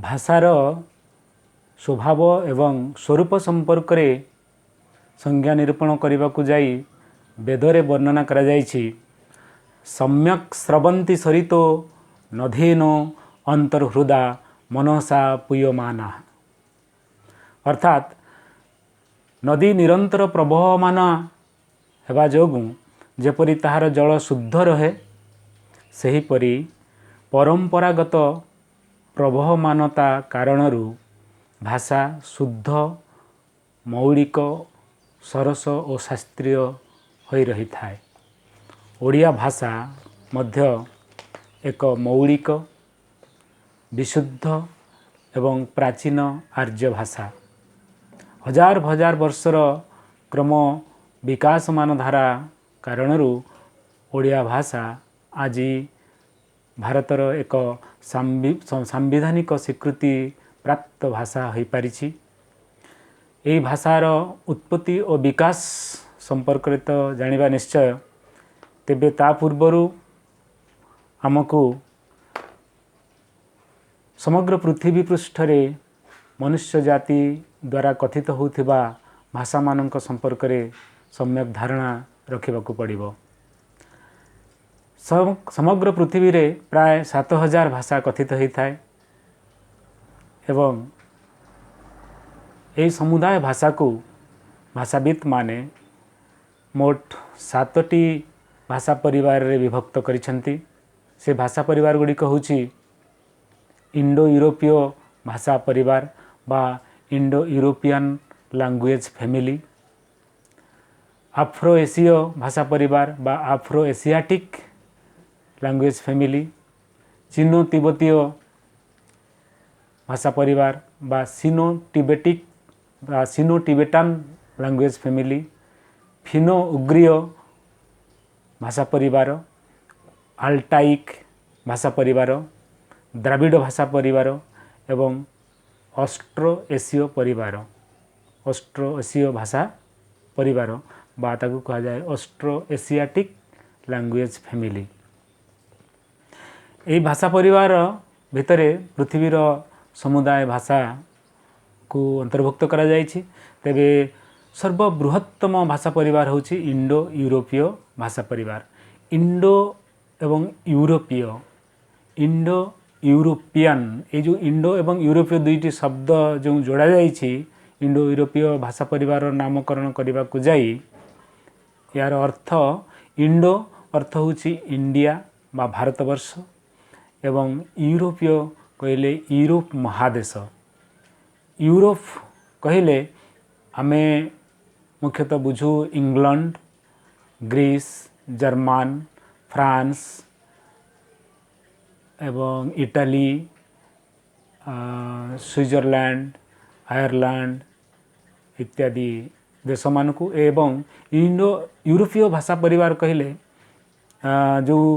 ଭାଷାର ସ୍ୱଭାବ ଏବଂ ସ୍ୱରୂପ ସମ୍ପର୍କରେ ସଂଜ୍ଞା ନିରୂପଣ କରିବାକୁ ଯାଇ ବେଦରେ ବର୍ଣ୍ଣନା କରାଯାଇଛି, ସମ୍ୟକ୍ ସ୍ରବନ୍ତି ସରିତୋ ନଦୀନୋ ଅନ୍ତର୍ହୃଦା ମନସା ପୂୟମାନା। ଅର୍ଥାତ୍ ନଦୀ ନିରନ୍ତର ପ୍ରବହମାନ ହେବା ଯୋଗୁଁ ଯେପରି ତାହାର ଜଳ ଶୁଦ୍ଧ ରହେ, ସେହିପରି ପରମ୍ପରାଗତ ପ୍ରବହମାନତା କାରଣରୁ ଭାଷା ଶୁଦ୍ଧ, ମୌଳିକ, ସରସ ଓ ଶାସ୍ତ୍ରୀୟ ହୋଇ ରହିଥାଏ। ଓଡ଼ିଆ ଭାଷା ମଧ୍ୟ ଏକ ମୌଳିକ, ବିଶୁଦ୍ଧ ଏବଂ ପ୍ରାଚୀନ ଆର୍ଯ୍ୟ ଭାଷା। ହଜାର ହଜାର ବର୍ଷର କ୍ରମ ବିକାଶମାନ ଧାରା କାରଣରୁ ଓଡ଼ିଆ ଭାଷା ଆଜି ଭାରତର ଏକ ସାମ୍ବିଧାନିକ ସ୍ୱୀକୃତି ପ୍ରାପ୍ତ ଭାଷା ହୋଇପାରିଛି। ଏହି ଭାଷାର ଉତ୍ପତ୍ତି ଓ ବିକାଶ ସମ୍ପର୍କରେ ତ ଜାଣିବା ନିଶ୍ଚୟ। ତେବେ ତା ପୂର୍ବରୁ ଆମକୁ ସମଗ୍ର ପୃଥିବୀ ପୃଷ୍ଠରେ ମନୁଷ୍ୟ ଜାତି ଦ୍ୱାରା କଥିତ ହେଉଥିବା ଭାଷାମାନଙ୍କ ସମ୍ପର୍କରେ ସମ୍ୟକ ଧାରଣା ରଖିବାକୁ ପଡ଼ିବ। ସମଗ୍ର ପୃଥିବୀରେ ପ୍ରାୟ 7000 ଭାଷା କଥିତ ହୋଇଥାଏ ଏବଂ ଏହି ସମୁଦାୟ ଭାଷାକୁ ଭାଷାବିତ୍ ମାନେ ମୋଟ ସାତଟି ଭାଷା ପରିବାରରେ ବିଭକ୍ତ କରିଛନ୍ତି। ସେ ଭାଷା ପରିବାର ଗୁଡ଼ିକ ହେଉଛି ଇଣ୍ଡୋ ୟୁରୋପୀୟ ଭାଷା ପରିବାର ବା Indo European language family, Afro ଏସୀୟ ଭାଷା ପରିବାର ବା ଆଫ୍ରୋ ଏସିଆଟିକ୍ ଲାଙ୍ଗୁଏଜ୍ ଫ୍ୟାମିଲି, ଚୀନୋ ତିବ୍ବତୀୟ ଭାଷା ପରିବାର ବା ସିନୋ ଟିବେଟିକ୍ ବା ସିନୋ ଟିବେଟାନ୍ ଲାଙ୍ଗୁଏଜ୍ ଫ୍ୟାମିଲି, ଫିନୋ ଉଗ୍ରୀୟ ଭାଷା ପରିବାର, ଆଲ୍ଟାଇକ୍ ଭାଷା ପରିବାର, ଦ୍ରାବିଡ଼ ଭାଷା ପରିବାର ଏବଂ ଅଷ୍ଟ୍ରୋ ଏସୀୟ ପରିବାର, ଅଷ୍ଟ୍ରୋ ଏସୀୟ ଭାଷା ପରିବାର ବା ତାକୁ କୁହାଯାଏ ଅଷ୍ଟ୍ରୋ ଏସିଆଟିକ୍ ଲାଙ୍ଗୁଏଜ୍ ଫ୍ୟାମିଲି। ଏହି ଭାଷା ପରିବାର ଭିତରେ ପୃଥିବୀର ସମୁଦାୟ ଭାଷାକୁ ଅନ୍ତର୍ଭୁକ୍ତ କରାଯାଇଛି। ତେବେ ସର୍ବବୃହତ୍ତମ ଭାଷା ପରିବାର ହେଉଛି ଇଣ୍ଡୋ ୟୁରୋପୀୟ ଭାଷା ପରିବାର। ଇଣ୍ଡୋ ଏବଂ ୟୁରୋପୀୟ, ଇଣ୍ଡୋ ୟୁରୋପିଆନ୍, ଏଇ ଯେଉଁ ଇଣ୍ଡୋ ଏବଂ ୟୁରୋପୀୟ ଦୁଇଟି ଶବ୍ଦ ଯେଉଁ ଯୋଡ଼ା ଯାଇଛି ଇଣ୍ଡୋ ୟୁରୋପୀୟ ଭାଷା ପରିବାରର ନାମକରଣ କରିବାକୁ ଯାଇ, ଏହାର ଅର୍ଥ, ଇଣ୍ଡୋ ଅର୍ଥ ହେଉଛି ଇଣ୍ଡିଆ ବା ଭାରତବର୍ଷ ଏବଂ ୟୁରୋପୀୟ କହିଲେ ୟୁରୋପ ମହାଦେଶ। ୟୁରୋପ କହିଲେ ଆମେ ମୁଖ୍ୟତଃ ବୁଝୁ ଇଂଲଣ୍ଡ, ଗ୍ରୀସ୍, ଜର୍ମାନ, ଫ୍ରାନ୍ସ ଏବଂ ଇଟାଲୀ, ସୁଇଜରଲ୍ୟାଣ୍ଡ, ଆୟାରଲାଣ୍ଡ ଇତ୍ୟାଦି ଦେଶମାନଙ୍କୁ। ଏବଂ ଇଣ୍ଡୋ ୟୁରୋପୀୟ ଭାଷା ପରିବାର କହିଲେ ଯେଉଁ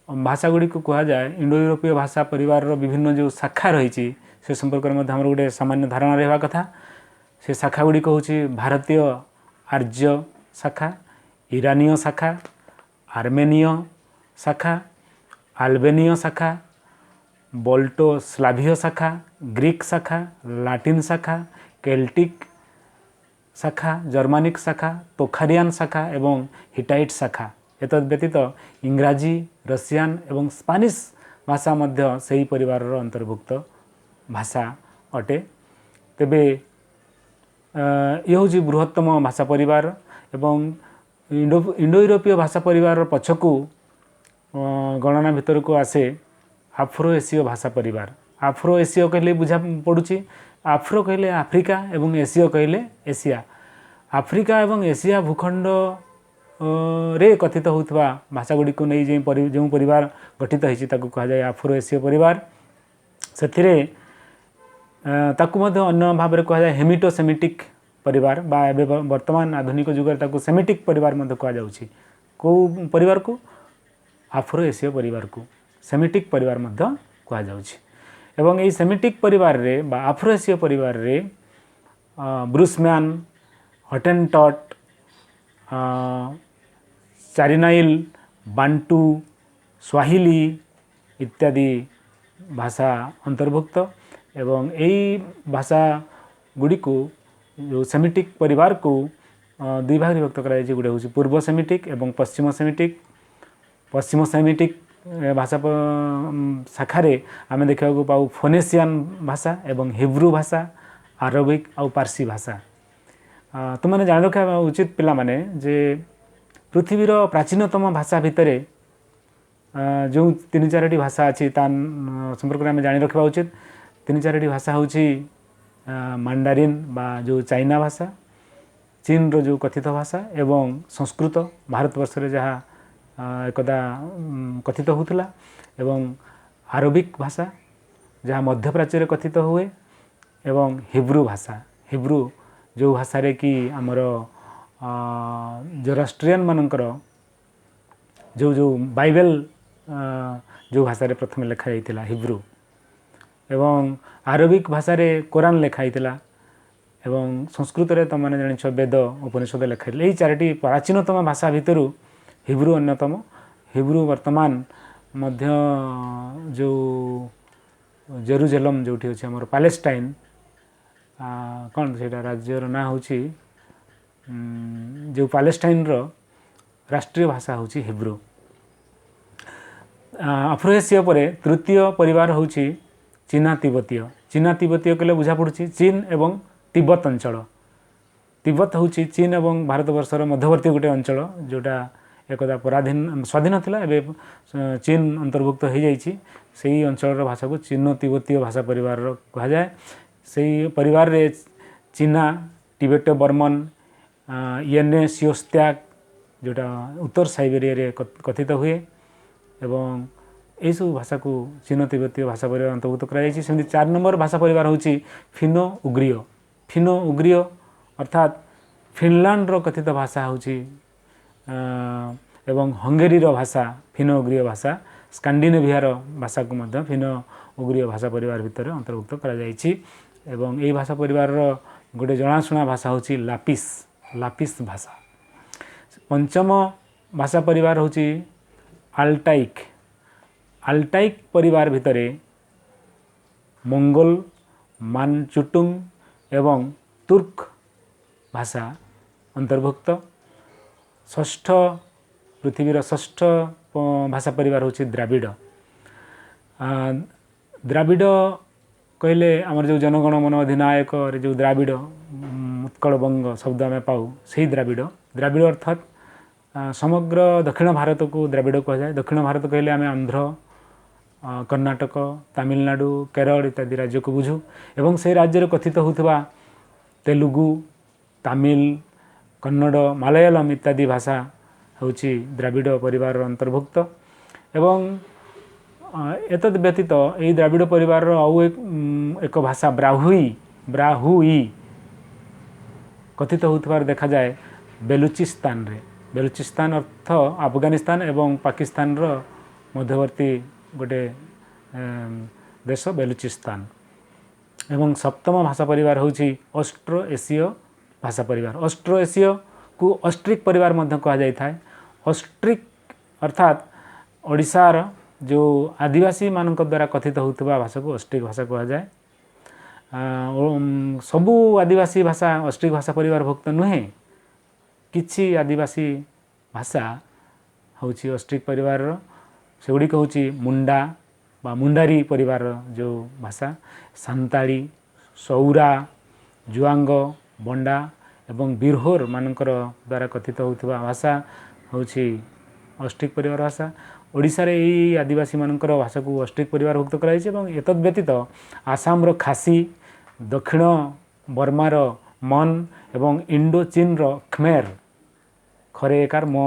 ଭାଷା ଗୁଡ଼ିକୁ କୁହାଯାଏ, ଇଣ୍ଡୋ ୟୁରୋପୀୟ ଭାଷା ପରିବାରର ବିଭିନ୍ନ ଯେଉଁ ଶାଖା ରହିଛି, ସେ ସମ୍ପର୍କରେ ମଧ୍ୟ ଆମର ଗୋଟେ ସାମାନ୍ୟ ଧାରଣା ରହିବା କଥା। ସେ ଶାଖା ଗୁଡ଼ିକ ହେଉଛି ଭାରତୀୟ ଆର୍ଯ୍ୟ ଶାଖା, ଇରାନୀୟ ଶାଖା, ଆର୍ମେନୀୟ ଶାଖା, ଆଲବେନୀୟ ଶାଖା, ବଲ୍ଟୋ ସ୍ଲାଭିୟ ଶାଖା, ଗ୍ରୀକ୍ ଶାଖା, ଲାଟିନ୍ ଶାଖା, କେଲ୍ଟିକ୍ ଶାଖା, ଜର୍ମାନିକ୍ ଶାଖା, ତୋଖାରିଆନ୍ ଶାଖା ଏବଂ ହିଟାଇଟ୍ ଶାଖା। ଏତଦ୍ ବ୍ୟତୀତ ଇଂରାଜୀ, ରଷିଆନ୍ ଏବଂ ସ୍ପାନିଶ ଭାଷା ମଧ୍ୟ ସେହି ପରିବାରର ଅନ୍ତର୍ଭୁକ୍ତ ଭାଷା ଅଟେ। ତେବେ ଇଏ ହେଉଛି ବୃହତ୍ତମ ଭାଷା ପରିବାର ଏବଂ ଇଣ୍ଡୋ ୟୁରୋପୀୟ ଭାଷା ପରିବାରର ପଛକୁ ଗଣନା ଭିତରକୁ ଆସେ ଆଫ୍ରୋ ଏସୀୟ ଭାଷା ପରିବାର। ଆଫ୍ରୋ ଏସୀୟ କହିଲେ ବୁଝା ପଡ଼ୁଛି, ଆଫ୍ରୋ କହିଲେ ଆଫ୍ରିକା ଏବଂ ଏସୀୟ କହିଲେ ଏସିଆ। ଆଫ୍ରିକା ଏବଂ ଏସିଆ ଭୂଖଣ୍ଡ ରେ କଥିତ ହେଉଥିବା ଭାଷା ଗୁଡ଼ିକୁ ନେଇ ଯେଉଁ ପରିବାର ଗଠିତ ହୋଇଛି, ତାକୁ କୁହାଯାଏ ଆଫ୍ରୋ ଏସୀୟ ପରିବାର। ସେଥିରେ ତାକୁ ମଧ୍ୟ ଅନ୍ୟ ଭାବରେ କୁହାଯାଏ ହେମିଟୋ ସେମିଟିକ୍ ପରିବାର ବା ଏବେ ବର୍ତ୍ତମାନ ଆଧୁନିକ ଯୁଗରେ ତାକୁ ସେମିଟିକ୍ ପରିବାର ମଧ୍ୟ କୁହାଯାଉଛି। କେଉଁ ପରିବାରକୁ? ଆଫ୍ରୋ ଏସୀୟ ପରିବାରକୁ ସେମିଟିକ୍ ପରିବାର ମଧ୍ୟ କୁହାଯାଉଛି। ଏବଂ ଏହି ସେମିଟିକ୍ ପରିବାରରେ ବା ଆଫ୍ରୋ ଏସୀୟ ପରିବାରରେ ବ୍ରୁସମ୍ୟାନ୍, ହଟେନଟଟ୍, ଚାରିନାଇଲ, ବାଣ୍ଟୁ, ସ୍ୱାହିଲି ଇତ୍ୟାଦି ଭାଷା ଅନ୍ତର୍ଭୁକ୍ତ। ଏବଂ ଏଇ ଭାଷା ଗୁଡ଼ିକୁ ଯେଉଁ ସେମିଟିକ୍ ପରିବାରକୁ ଦୁଇ ଭାଗରେ ବିଭକ୍ତ କରାଯାଇଛି। ଗୋଟେ ହେଉଛି ପୂର୍ବ ସେମିଟିକ୍ ଏବଂ ପଶ୍ଚିମ ସେମିଟିକ୍। ପଶ୍ଚିମ ସେମିଟିକ୍ ଭାଷା ଶାଖାରେ ଆମେ ଦେଖିବାକୁ ପାଉ ଫୋନେସିଆନ୍ ଭାଷା ଏବଂ ହିବ୍ରୁ ଭାଷା, ଆରବିକ୍ ଆଉ ପାର୍ସୀ ଭାଷା। ତୁମମାନେ ଜାଣି ରଖିବା ଉଚିତ ପିଲାମାନେ ଯେ ପୃଥିବୀର ପ୍ରାଚୀନତମ ଭାଷା ଭିତରେ ଯେଉଁ ତିନି ଚାରୋଟି ଭାଷା ଅଛି, ତା ସମ୍ପର୍କରେ ଆମେ ଜାଣି ରଖିବା ଉଚିତ। ତିନି ଚାରୋଟି ଭାଷା ହେଉଛି ମାଣ୍ଡାରିନ୍ ବା ଯେଉଁ ଚାଇନା ଭାଷା, ଚୀନର ଯେଉଁ କଥିତ ଭାଷା ଏବଂ ସଂସ୍କୃତ, ଭାରତବର୍ଷରେ ଯାହା ଏକଦା କଥିତ ହେଉଥିଲା, ଏବଂ ଆରବିକ୍ ଭାଷା ଯାହା ମଧ୍ୟପ୍ରାଚ୍ୟରେ କଥିତ ହୁଏ, ଏବଂ ହିବ୍ରୁ ଭାଷା। ହିବ୍ରୁ ଯେଉଁ ଭାଷାରେ କି ଆମର ଜୋରାଷ୍ଟ୍ରିଆନ୍ ମାନଙ୍କର ଯେଉଁ ଯେଉଁ ବାଇବେଲ ଯେଉଁ ଭାଷାରେ ପ୍ରଥମେ ଲେଖା ଯାଇଥିଲା ହିବ୍ରୁ, ଏବଂ ଆରବିକ୍ ଭାଷାରେ କୋରାନ ଲେଖା ହେଇଥିଲା, ଏବଂ ସଂସ୍କୃତରେ ତୁମମାନେ ଜାଣିଛ ବେଦ ଉପନିଷଦ ଲେଖା ହେଇଥିଲା। ଏହି ଚାରିଟି ପ୍ରାଚୀନତମ ଭାଷା ଭିତରୁ ହିବ୍ରୁ ଅନ୍ୟତମ। ହିବ୍ରୁ ବର୍ତ୍ତମାନ ମଧ୍ୟ ଯେଉଁ ଜେରୁଜେଲମ୍ ଯେଉଁଠି ଅଛି ଆମର ପାଲେଷ୍ଟାଇନ୍, କ'ଣ ସେଇଟା ରାଜ୍ୟର ନାଁ ହେଉଛି, ଯେଉଁ ପାଲେଷ୍ଟାଇନ୍ର ରାଷ୍ଟ୍ରୀୟ ଭାଷା ହେଉଛି ହିବ୍ରୁ। ଆଫ୍ରୋଏସିଆ ପରେ ତୃତୀୟ ପରିବାର ହେଉଛି ଚୀନା ତିବ୍ବତୀୟ। ଚୀନା ତିବ୍ବତୀୟ କହିଲେ ବୁଝା ପଡ଼ୁଛି ଚୀନ ଏବଂ ତିବ୍ବତ ଅଞ୍ଚଳ। ତିବ୍ବତ ହେଉଛି ଚୀନ ଏବଂ ଭାରତବର୍ଷର ମଧ୍ୟବର୍ତ୍ତୀ ଗୋଟେ ଅଞ୍ଚଳ, ଯେଉଁଟା ଏକଦା ପରାଧୀନ ସ୍ୱାଧୀନ ଥିଲା, ଏବେ ଚୀନ ଅନ୍ତର୍ଭୁକ୍ତ ହୋଇଯାଇଛି। ସେଇ ଅଞ୍ଚଳର ଭାଷାକୁ ଚୀନ ତିବ୍ବତୀୟ ଭାଷା ପରିବାରର କୁହାଯାଏ। ସେଇ ପରିବାରରେ ଚୀନା, ଟିବେଟ ବର୍ମନ, ୟେନେ ସିଓସ୍ତ୍ୟାଗ, ଯେଉଁଟା ଉତ୍ତର ସାଇବେରିଆରେ କଥିତ ହୁଏ, ଏବଂ ଏହିସବୁ ଭାଷାକୁ ଚୀନ ତିବ୍ବତୀୟ ଭାଷା ପରିବାର ଅନ୍ତର୍ଭୁକ୍ତ କରାଯାଇଛି। ସେମିତି 4 ନମ୍ବର ଭାଷା ପରିବାର ହେଉଛି ଫିନୋ ଉଗ୍ରିୟ। ଫିନୋ ଉଗ୍ରିୟ ଅର୍ଥାତ୍ ଫିନଲାଣ୍ଡର କଥିତ ଭାଷା ହେଉଛି ଏବଂ ହଙ୍ଗେରୀର ଭାଷା ଫିନୋ ଉଗ୍ରିୟ ଭାଷା। ସ୍କାଣ୍ଡିନେଭିଆର ଭାଷାକୁ ମଧ୍ୟ ଫିନୋ ଉଗ୍ରିୟ ଭାଷା ପରିବାର ଭିତରେ ଅନ୍ତର୍ଭୁକ୍ତ କରାଯାଇଛି। ଏବଂ ଏହି ଭାଷା ପରିବାରର ଗୋଟେ ଜଣାଶୁଣା ଭାଷା ହେଉଛି ଲାପିସ୍, ଲାପିସ୍ ଭାଷା। ପଞ୍ଚମ ଭାଷା ପରିବାର ହେଉଛି ଆଲ୍ଟାଇକ୍। ଆଲ୍ଟାଇକ୍ ପରିବାର ଭିତରେ ମଙ୍ଗୋଲ, ମାନଚୁଟୁଙ୍ଗ ଏବଂ ତୁର୍କ ଭାଷା ଅନ୍ତର୍ଭୁକ୍ତ। ଷଷ୍ଠ, ପୃଥିବୀର ଷଷ୍ଠ ଭାଷା ପରିବାର ହେଉଛି ଦ୍ରାବିଡ଼। ଦ୍ରାବିଡ଼ କହିଲେ ଆମର ଯେଉଁ ଜନଗଣ ମନ ଅଧିନାୟକରେ ଯେଉଁ ଦ୍ରାବିଡ଼ ଉତ୍କଳ ବଙ୍ଗ ଶବ୍ଦ ଆମେ ପାଉ, ସେଇ ଦ୍ରାବିଡ଼। ଦ୍ରାବିଡ଼ ଅର୍ଥାତ୍ ସମଗ୍ର ଦକ୍ଷିଣ ଭାରତକୁ ଦ୍ରାବିଡ଼ କୁହାଯାଏ। ଦକ୍ଷିଣ ଭାରତ କହିଲେ ଆମେ ଆନ୍ଧ୍ର, କର୍ଣ୍ଣାଟକ, ତାମିଲନାଡ଼ୁ, କେରଳ ଇତ୍ୟାଦି ରାଜ୍ୟକୁ ବୁଝୁ, ଏବଂ ସେହି ରାଜ୍ୟରେ କଥିତ ହେଉଥିବା ତେଲୁଗୁ, ତାମିଲ, କନ୍ନଡ଼, ମାଲୟାଲମ ଇତ୍ୟାଦି ଭାଷା ହେଉଛି ଦ୍ରାବିଡ଼ ପରିବାରର ଅନ୍ତର୍ଭୁକ୍ତ। ଏବଂ ଏତଦ୍ ବ୍ୟତୀତ ଏହି ଦ୍ରାବିଡ଼ ପରିବାରର ଆଉ ଏକ ଭାଷା ବ୍ରାହୁଇ, ବ୍ରାହୁଇ କଥିତ ହେଉଥିବାର ଦେଖାଯାଏ ବେଲୁଚିସ୍ତାନରେ। ବେଲୁଚିସ୍ତାନ ଅର୍ଥ ଆଫଗାନିସ୍ତାନ ଏବଂ ପାକିସ୍ତାନର ମଧ୍ୟବର୍ତ୍ତୀ ଗୋଟେ ଦେଶ ବେଲୁଚିସ୍ତାନ। ଏବଂ ସପ୍ତମ ଭାଷା ପରିବାର ହେଉଛି ଅଷ୍ଟ୍ରୋ ଏସୀୟ ଭାଷା ପରିବାର। ଅଷ୍ଟ୍ରୋ ଏସୀୟକୁ ଅଷ୍ଟ୍ରିକ୍ ପରିବାର ମଧ୍ୟ କୁହାଯାଇଥାଏ। ଅଷ୍ଟ୍ରିକ୍ ଅର୍ଥାତ୍ ଓଡ଼ିଶାର ଯେଉଁ ଆଦିବାସୀମାନଙ୍କ ଦ୍ୱାରା କଥିତ ହେଉଥିବା ଭାଷାକୁ ଅଷ୍ଟ୍ରିକ୍ ଭାଷା କୁହାଯାଏ। ସବୁ ଆଦିବାସୀ ଭାଷା ଅଷ୍ଟ୍ରିକ୍ ଭାଷା ପରିବାରଭୁକ୍ତ ନୁହେଁ, କିଛି ଆଦିବାସୀ ଭାଷା ହେଉଛି ଅଷ୍ଟ୍ରିକ୍ ପରିବାରର। ସେଗୁଡ଼ିକ ହେଉଛି ମୁଣ୍ଡା ବା ମୁଣ୍ଡାରୀ ପରିବାରର ଯେଉଁ ଭାଷା, ସାନ୍ତାଳୀ, ସୌରା, ଜୁଆଙ୍ଗ, ବଣ୍ଡା ଏବଂ ବିରହୋର ମାନଙ୍କର ଦ୍ୱାରା କଥିତ ହେଉଥିବା ଭାଷା ହେଉଛି ଅଷ୍ଟ୍ରିକ୍ ପରିବାର ଭାଷା। ଓଡ଼ିଶାରେ ଏଇ ଆଦିବାସୀମାନଙ୍କର ଭାଷାକୁ ଅଷ୍ଟ୍ରିକ୍ ପରିବାରଭୁକ୍ତ କରାଯାଇଛି। ଏବଂ ଏତଦ୍ ବ୍ୟତୀତ ଆସାମର ଖାସି, ଦକ୍ଷିଣ ବର୍ମାର ମନ୍ ଏବଂ ଇଣ୍ଡୋ ଚୀନର ଖ୍ମେର, ଖରେ ଏକାର ମ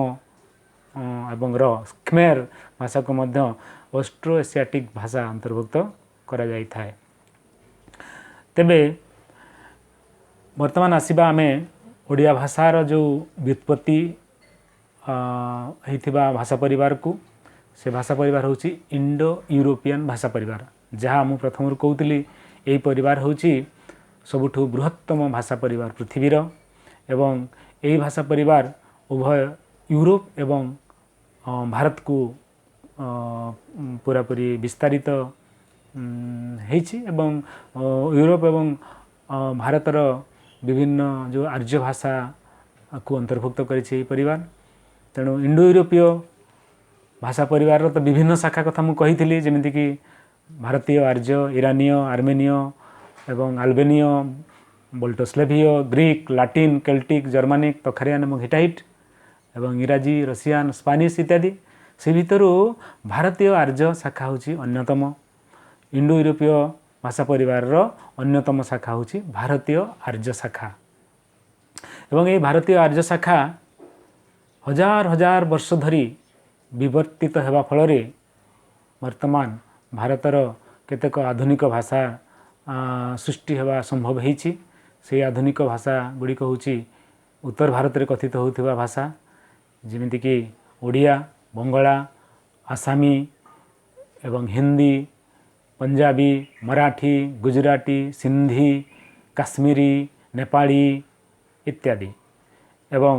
ଏବଂ ର, ଖ୍ମେର ଭାଷାକୁ ମଧ୍ୟ ଅଷ୍ଟ୍ରୋ ଏସିଆଟିକ୍ ଭାଷା ଅନ୍ତର୍ଭୁକ୍ତ କରାଯାଇଥାଏ। ତେବେ ବର୍ତ୍ତମାନ ଆସିବା ଆମେ ଓଡ଼ିଆ ଭାଷାର ଯେଉଁ ବ୍ୟୁତ୍ପତ୍ତି ହେଇଥିବା ଭାଷା ପରିବାରକୁ। ସେ ଭାଷା ପରିବାର ହେଉଛି ଇଣ୍ଡୋ ୟୁରୋପିଆନ୍ ଭାଷା ପରିବାର, ଯାହା ମୁଁ ପ୍ରଥମରୁ କହୁଥିଲି। ଏହି ପରିବାର ହେଉଛି ସବୁଠୁ ବୃହତ୍ତମ ଭାଷା ପରିବାର ପୃଥିବୀର, ଏବଂ ଏହି ଭାଷା ପରିବାର ଉଭୟ ୟୁରୋପ ଏବଂ ଭାରତକୁ ପୁରାପୁରି ବିସ୍ତାରିତ ହେଇଛି ଏବଂ ୟୁରୋପ ଏବଂ ଭାରତର ବିଭିନ୍ନ ଯେଉଁ ଆର୍ଯ୍ୟ ଭାଷାକୁ ଅନ୍ତର୍ଭୁକ୍ତ କରିଛି ଏହି ପରିବାର। ତେଣୁ ଇଣ୍ଡୋ ୟୁରୋପୀୟ ଭାଷା ପରିବାରର ତ ବିଭିନ୍ନ ଶାଖା କଥା ମୁଁ କହିଥିଲି, ଯେମିତିକି ଭାରତୀୟ ଆର୍ଯ୍ୟ, ଇରାନୀୟ, ଆର୍ମେନୀୟ ଏବଂ ଆଲବେନୀୟ, ବଲ୍ଟୋସ୍ଲେଭିୟ, ଗ୍ରୀକ୍, ଲାଟିନ୍, କେଲ୍ଟିକ୍, ଜର୍ମାନିକ୍, ତଖାରିଆନ୍ ଏବଂ ହିଟାଇଟ୍ ଏବଂ ଇଂରାଜୀ, ରଷିଆନ୍, ସ୍ପାନିଶ ଇତ୍ୟାଦି। ସେ ଭିତରୁ ଭାରତୀୟ ଆର୍ଯ୍ୟ ଶାଖା ହେଉଛି ଅନ୍ୟତମ। ଇଣ୍ଡୋ ୟୁରୋପୀୟ ଭାଷା ପରିବାରର ଅନ୍ୟତମ ଶାଖା ହେଉଛି ଭାରତୀୟ ଆର୍ଯ୍ୟ ଶାଖା ଏବଂ ଏହି ଭାରତୀୟ ଆର୍ଯ୍ୟ ଶାଖା ହଜାର ହଜାର ବର୍ଷ ଧରି ବିବର୍ତ୍ତିତ ହେବା ଫଳରେ ବର୍ତ୍ତମାନ ଭାରତର କେତେକ ଆଧୁନିକ ଭାଷା ସୃଷ୍ଟି ହେବା ସମ୍ଭବ ହେଇଛି। ସେଇ ଆଧୁନିକ ଭାଷା ଗୁଡ଼ିକ ହେଉଛି ଉତ୍ତର ଭାରତରେ କଥିତ ହେଉଥିବା ଭାଷା, ଯେମିତିକି ଓଡ଼ିଆ, ବଙ୍ଗଳା, ଆସାମୀ ଏବଂ ହିନ୍ଦୀ, ପଞ୍ଜାବୀ, ମରାଠୀ, ଗୁଜୁରାଟୀ, ସିନ୍ଧି, କାଶ୍ମୀରୀ, ନେପାଳୀ ଇତ୍ୟାଦି। ଏବଂ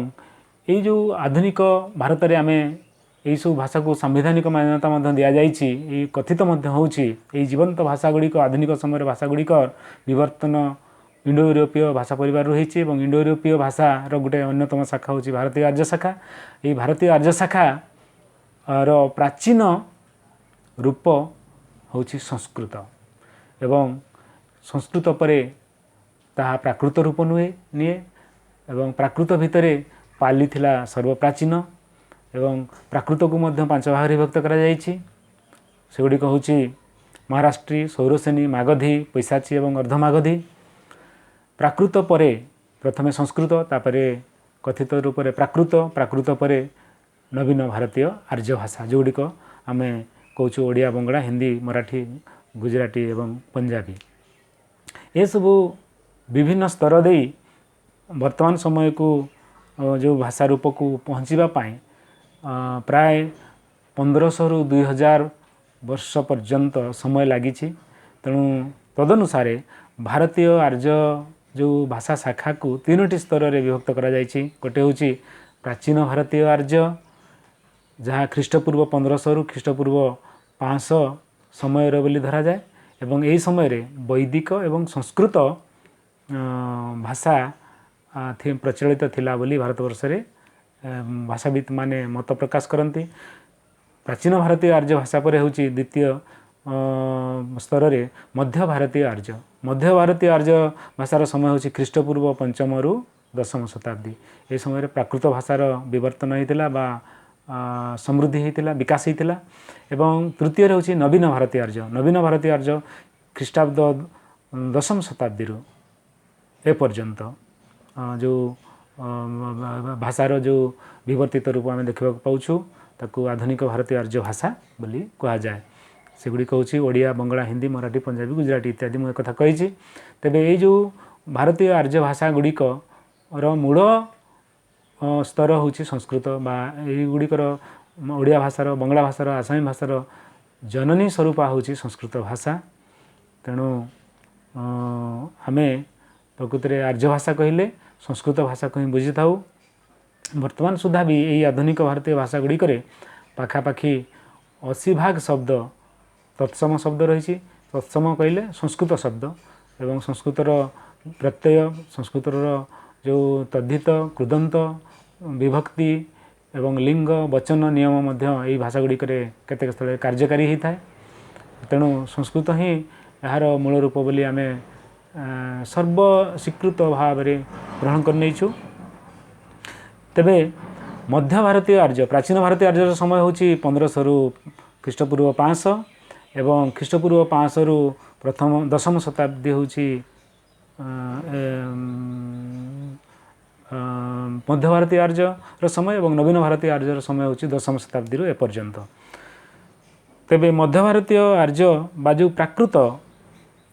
ଏଇ ଯେଉଁ ଆଧୁନିକ ଭାରତରେ ଆମେ ଏଇସବୁ ଭାଷାକୁ ସାମ୍ବିଧାନିକ ମାନ୍ୟତା ମଧ୍ୟ ଦିଆଯାଇଛି, ଏଇ କଥିତ ମଧ୍ୟ ହେଉଛି, ଏଇ ଜୀବନ୍ତ ଭାଷା ଗୁଡ଼ିକ, ଆଧୁନିକ ସମୟରେ ଭାଷା ଗୁଡ଼ିକ ବିବର୍ତ୍ତନ ଇଣ୍ଡୋ ୟୁରୋପୀୟ ଭାଷା ପରିବାରରୁ ହେଇଛି ଏବଂ ଇଣ୍ଡୋ ୟୁରୋପୀୟ ଭାଷାର ଗୋଟେ ଅନ୍ୟତମ ଶାଖା ହେଉଛି ଭାରତୀୟ ଆର୍ଯ୍ୟ ଶାଖା। ଏଇ ଭାରତୀୟ ଆର୍ଯ୍ୟ ଶାଖାର ପ୍ରାଚୀନ ରୂପ ହେଉଛି ସଂସ୍କୃତ ଏବଂ ସଂସ୍କୃତ ପରେ ତାହା ପ୍ରାକୃତ ରୂପ ନିଏ ଏବଂ ପ୍ରାକୃତ ଭିତରେ ପାଲି ଥିଲା ସର୍ବପ୍ରାଚୀନ ଏବଂ ପ୍ରାକୃତକୁ ମଧ୍ୟ 5 ଭାଗରେ ବିଭକ୍ତ କରାଯାଇଛି। ସେଗୁଡ଼ିକ ହେଉଛି ମହାରାଷ୍ଟ୍ରୀ, ସୌରସେନୀ, ମାଗଧୀ, ପୈଶାଚୀ ଏବଂ ଅର୍ଦ୍ଧମାଗଧୀ। ପ୍ରାକୃତ ପରେ ପ୍ରଥମେ ସଂସ୍କୃତ, ତାପରେ କଥିତ ରୂପରେ ପ୍ରାକୃତ, ପ୍ରାକୃତ ପରେ ନବୀନ ଭାରତୀୟ ଆର୍ଯ୍ୟ ଭାଷା, ଯେଉଁଗୁଡ଼ିକ ଆମେ କହୁଛୁ ଓଡ଼ିଆ, ବଙ୍ଗଳା, ହିନ୍ଦୀ, ମରାଠୀ, ଗୁଜୁରାଟୀ ଏବଂ ପଞ୍ଜାବୀ। ଏସବୁ ବିଭିନ୍ନ ସ୍ତର ଦେଇ ବର୍ତ୍ତମାନ ସମୟକୁ ଯେଉଁ ଭାଷା ରୂପକୁ ପହଞ୍ଚିବା ପାଇଁ ପ୍ରାୟ 1500ରୁ 2000 ବର୍ଷ ପର୍ଯ୍ୟନ୍ତ ସମୟ ଲାଗିଛି। ତେଣୁ ତଦନୁସାରେ ଭାରତୀୟ ଆର୍ଯ୍ୟ ଯେଉଁ ଭାଷା ଶାଖାକୁ 3ଟି ସ୍ତରରେ ବିଭକ୍ତ କରାଯାଇଛି। ଗୋଟେ ହେଉଛି ପ୍ରାଚୀନ ଭାରତୀୟ ଆର୍ଯ୍ୟ, ଯାହା ଖ୍ରୀଷ୍ଟପୂର୍ବ 1500ରୁ ଖ୍ରୀଷ୍ଟପୂର୍ବ 500 ସମୟର ବୋଲି ଧରାଯାଏ ଏବଂ ଏହି ସମୟରେ ବୈଦିକ ଏବଂ ସଂସ୍କୃତ ଭାଷା ପ୍ରଚଳିତ ଥିଲା ବୋଲି ଭାରତବର୍ଷରେ ଭାଷାବିତ୍ ମାନେ ମତ ପ୍ରକାଶ କରନ୍ତି। ପ୍ରାଚୀନ ଭାରତୀୟ ଆର୍ଯ୍ୟ ଭାଷା ପରେ ହେଉଛି ଦ୍ୱିତୀୟ ସ୍ତରରେ ମଧ୍ୟ ଭାରତୀୟ ଆର୍ଯ୍ୟ। ମଧ୍ୟ ଭାରତୀୟ ଆର୍ଯ୍ୟ ଭାଷାର ସମୟ ହେଉଛି ଖ୍ରୀଷ୍ଟପୂର୍ବ 5ମରୁ 10ମ ଶତାବ୍ଦୀ। ଏହି ସମୟରେ ପ୍ରାକୃତ ଭାଷାର ବିବର୍ତ୍ତନ ହେଇଥିଲା ବା ସମୃଦ୍ଧି ହେଇଥିଲା, ବିକାଶ ହେଇଥିଲା। ଏବଂ ତୃତୀୟରେ ହେଉଛି ନବୀନ ଭାରତୀୟ ଆର୍ଯ୍ୟ। ନବୀନ ଭାରତୀୟ ଆର୍ଯ୍ୟ ଖ୍ରୀଷ୍ଟାବ୍ଦ 10ମ ଶତାବ୍ଦୀରୁ ଏପର୍ଯ୍ୟନ୍ତ ଯେଉଁ ଭାଷାର ଯେଉଁ ବିବର୍ତ୍ତିତ ରୂପ ଆମେ ଦେଖିବାକୁ ପାଉଛୁ, ତାକୁ ଆଧୁନିକ ଭାରତୀୟ ଆର୍ଯ୍ୟ ଭାଷା ବୋଲି କୁହାଯାଏ। ସେଗୁଡ଼ିକ ହେଉଛି ଓଡ଼ିଆ, ବଙ୍ଗଳା, ହିନ୍ଦୀ, ମରାଠୀ, ପଞ୍ଜାବୀ, ଗୁଜୁରାଟୀ ଇତ୍ୟାଦି। ମୁଁ ଏକଥା କହିଛି। ତେବେ ଏଇ ଯେଉଁ ଭାରତୀୟ ଆର୍ଯ୍ୟ ଭାଷା ଗୁଡ଼ିକର ମୂଳ ସ୍ତର ହେଉଛି ସଂସ୍କୃତ ବା ଏଇଗୁଡ଼ିକର ଓଡ଼ିଆ ଭାଷାର, ବଙ୍ଗଳା ଭାଷାର, ଆସାମୀ ଭାଷାର ଜନନୀ ସ୍ୱରୂପ ହେଉଛି ସଂସ୍କୃତ ଭାଷା। ତେଣୁ ଆମେ ପ୍ରକୃତରେ ଆର୍ଯ୍ୟ ଭାଷା କହିଲେ ସଂସ୍କୃତ ଭାଷାକୁ ହିଁ ବୁଝିଥାଉ। ବର୍ତ୍ତମାନ ସୁଦ୍ଧା ବି ଏହି ଆଧୁନିକ ଭାରତୀୟ ଭାଷା ଗୁଡ଼ିକରେ ପାଖାପାଖି 80 ଭାଗ ଶବ୍ଦ ତତ୍ସମ ଶବ୍ଦ ରହିଛି। ତତ୍ସମ କହିଲେ ସଂସ୍କୃତ ଶବ୍ଦ ଏବଂ ସଂସ୍କୃତର ପ୍ରତ୍ୟୟ, ସଂସ୍କୃତର ଯେଉଁ ତଦ୍ଧିତ, କୃଦନ୍ତ, ବିଭକ୍ତି ଏବଂ ଲିଙ୍ଗ, ବଚନ ନିୟମ ମଧ୍ୟ ଏହି ଭାଷା ଗୁଡ଼ିକରେ କେତେକ ସ୍ଥଳରେ କାର୍ଯ୍ୟକାରୀ ହୋଇଥାଏ। ତେଣୁ ସଂସ୍କୃତ ହିଁ ଏହାର ମୂଳ ରୂପ ବୋଲି ଆମେ ସର୍ବସ୍ୱୀକୃତ ଭାବରେ ଗ୍ରହଣ କରିନେଇଛୁ। ତେବେ ମଧ୍ୟ ଭାରତୀୟ ଆର୍ଯ୍ୟ, ପ୍ରାଚୀନ ଭାରତୀୟ ଆର୍ଯ୍ୟର ସମୟ ହେଉଛି 1500ରୁ ଖ୍ରୀଷ୍ଟପୂର୍ବ 500 ଏବଂ ଖ୍ରୀଷ୍ଟପୂର୍ବ 500ରୁ ପ୍ରଥମ 10ମ ଶତାବ୍ଦୀ ହେଉଛି ମଧ୍ୟ ଭାରତୀୟ ଆର୍ଯ୍ୟର ସମୟ ଏବଂ ନବୀନ ଭାରତୀୟ ଆର୍ଯ୍ୟର ସମୟ ହେଉଛି 10ମ ଶତାବ୍ଦୀରୁ ଏପର୍ଯ୍ୟନ୍ତ। ତେବେ ମଧ୍ୟ ଭାରତୀୟ ଆର୍ଯ୍ୟ ବା ଯେଉଁ ପ୍ରାକୃତ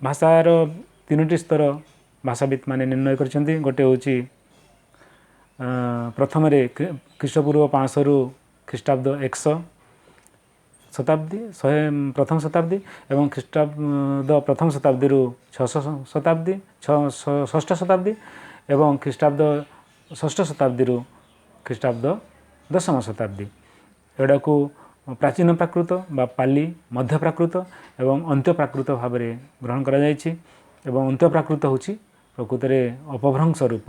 ଭାଷାର 3ଟି ସ୍ତର ଭାଷାବିତ୍ ମାନେ ନିର୍ଣ୍ଣୟ କରିଛନ୍ତି। ଗୋଟେ ହେଉଛି ପ୍ରଥମରେ ଖ୍ରୀଷ୍ଟପୂର୍ବ 500ରୁ ଖ୍ରୀଷ୍ଟାବ୍ଦ 100 ଶତାବ୍ଦୀ, 100 ପ୍ରଥମ ଶତାବ୍ଦୀ ଏବଂ ଖ୍ରୀଷ୍ଟାବ୍ଦ ପ୍ରଥମ ଶତାବ୍ଦୀରୁ 600 ଶତାବ୍ଦୀ, 6ଷ୍ଠ ଶତାବ୍ଦୀ ଏବଂ ଖ୍ରୀଷ୍ଟାବ୍ଦ 6ଷ୍ଠ ଶତାବ୍ଦୀରୁ ଖ୍ରୀଷ୍ଟାବ୍ଦ 10ମ ଶତାବ୍ଦୀ। ଏଗୁଡ଼ାକୁ ପ୍ରାଚୀନ ପ୍ରାକୃତ ବା ପାଲି, ମଧ୍ୟ ପ୍ରାକୃତ ଏବଂ ଅନ୍ତ୍ୟ ପ୍ରାକୃତ ଭାବରେ ଗ୍ରହଣ କରାଯାଇଛି। ଏବଂ ଅନ୍ତ୍ୟ ପ୍ରାକୃତ ହେଉଛି ପ୍ରକୃତରେ ଅପଭ୍ରଂଶ ରୂପ।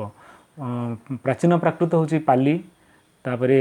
ପ୍ରାଚୀନ ପ୍ରାକୃତ ହେଉଛି ପାଲି, ତାପରେ